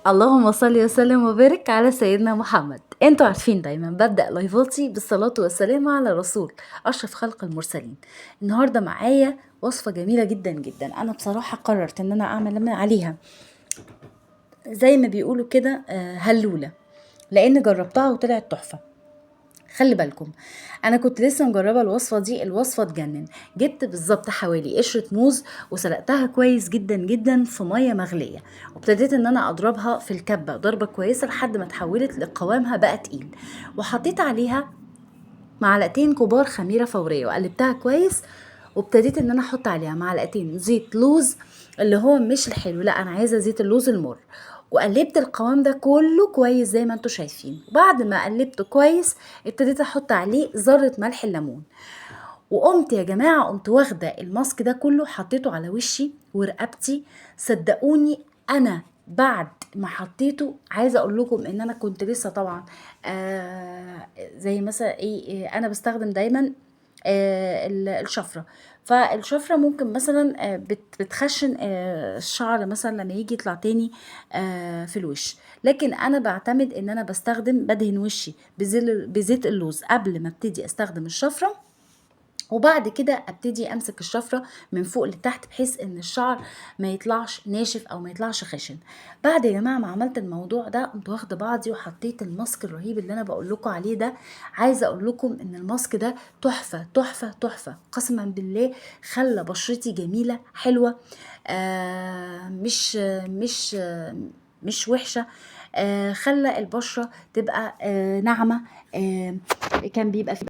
اللهم صل وسلم وبارك على سيدنا محمد. انتوا عارفين دايما ببدأ لايفاتي بالصلاة والسلام على رسول اشرف خلق المرسلين. النهاردة معايا وصفة جميلة جدا جدا، انا بصراحة قررت ان انا اعمل عليها زي ما بيقولوا كده هلولة، لان جربتها وطلعت تحفة. خلي بالكم انا كنت لسه مجربه الوصفة دي، الوصفة تجنن. جبت بالظبط حوالي قشرة موز وسلقتها كويس جدا جدا في مية مغليه، وابتديت ان انا اضربها في الكبه ضربه كويسة لحد ما اتحولت لقوامها بقى تقيل، وحطيت عليها معلقتين كبار خميره فورية وقلبتها كويس، وابتديت ان انا احط عليها معلقتين زيت لوز اللي هو مش الحلو، لا انا عايزه زيت اللوز المر، وقلبت القوام ده كله كويس زي ما انتم شايفين. وبعد ما قلبته كويس ابتديت احط عليه ذره ملح الليمون، وقمت يا جماعة قمت واخده الماسك ده كله حطيته على وشي ورقبتي. صدقوني انا بعد ما حطيته عايزه اقول لكم ان انا كنت لسه طبعا زي مثلا ايه، انا بستخدم دايما الشفرة، فالشفره ممكن مثلا بتخشن الشعر مثلا لما يجي يطلع تاني في الوش، لكن انا بعتمد ان انا بدهن وشي بزيت اللوز قبل ما ابتدي استخدم الشفرة، وبعد كده ابتدي امسك الشفرة من فوق لتحت بحيث ان الشعر ما يطلعش ناشف او ما يطلعش خشن. بعد يا جماعة ما عملت الموضوع ده قمت واخده بعضي وحطيت الماسك الرهيب اللي انا بقول لكم عليه ده. عايزه اقول لكم ان الماسك ده تحفة تحفة تحفة، قسما بالله خلى بشرتي جميلة حلوة، مش وحشة، خلى البشرة تبقى ناعمة، كان بيبقى في